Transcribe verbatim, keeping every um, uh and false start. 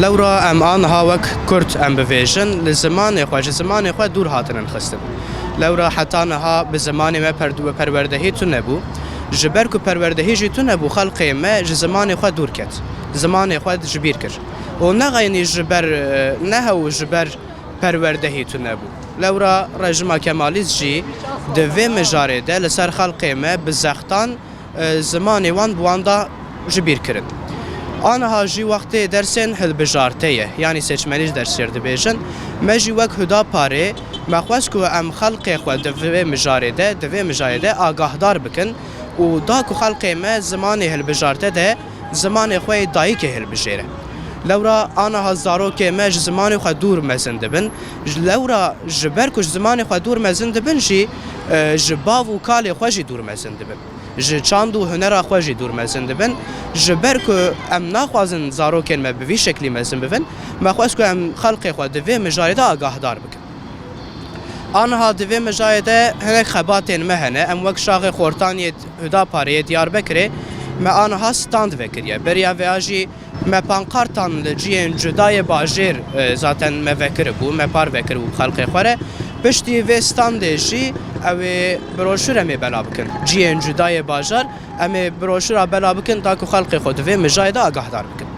Lewra em aniha wek Kurd em bivêjin, li zimanê xwe, ji zimanê xwe dûr hatinin xistin. Lewra heta niha bi zimanê me perdu-, perwerdehî tune bû. Ji ber ku perwerdehî jî tune bû, xelkê me ji zimanê xwe dûr ket. Zimanê xwe ji bîr kir. Û ne xeynî ji ber, e, nehew û ji ber perwerdehî tune bû. Lewra rejima Kemalîst jî di vê mijarê de li ser xelkê me bi zextan, e, zimanê wan bi wan da ji bîr kirin. Aniha jî wextê dersên hilbijartê ye, yanî seçmeli ji dersêr dibêjin. Me jî wek Huda Parê me xwest ku em xelkê xwe di vê mijarê de, di vê mijarê de agahdar bikin û da ku xelkê me zimanê hilbijarte de zimanê xwe yê dayikê hilbijêre. Lewra aniha zarokê me ji zimanê xwe dûr mezin dibin. Ji lewra ji ber ku ji zimanê xwe dûr mezin dibin jî, e, ji bav û kalê xwe jî dûr mezin dibin. Ji çand û hunera xwe jî dûr mezin dibin. Ji ber ku em naxwazin zarokên me bi vî şeklî mezin bibin, me xwest ku em xelkê xwe di vê mijarê de agahdar bikin. Aniha di vê mijarê de hinek xebatên me hene. Em wek Şaxê Xortaniyê Huda Pareyê Diyarbekirê me aniha stand vekiriye. Beriya vêya jî me pankartan li ciyên cudayê bajêr, e, zaten me vekiribû, me par vekiribû xelkê xwe re. Piştî vê standê jî ew ê broşûr em ê bela bikin. Ciyên cudayê bajar em ê broşûra bela bikin, da ku xelkê xwe di vê mijayê de agahdar bikin.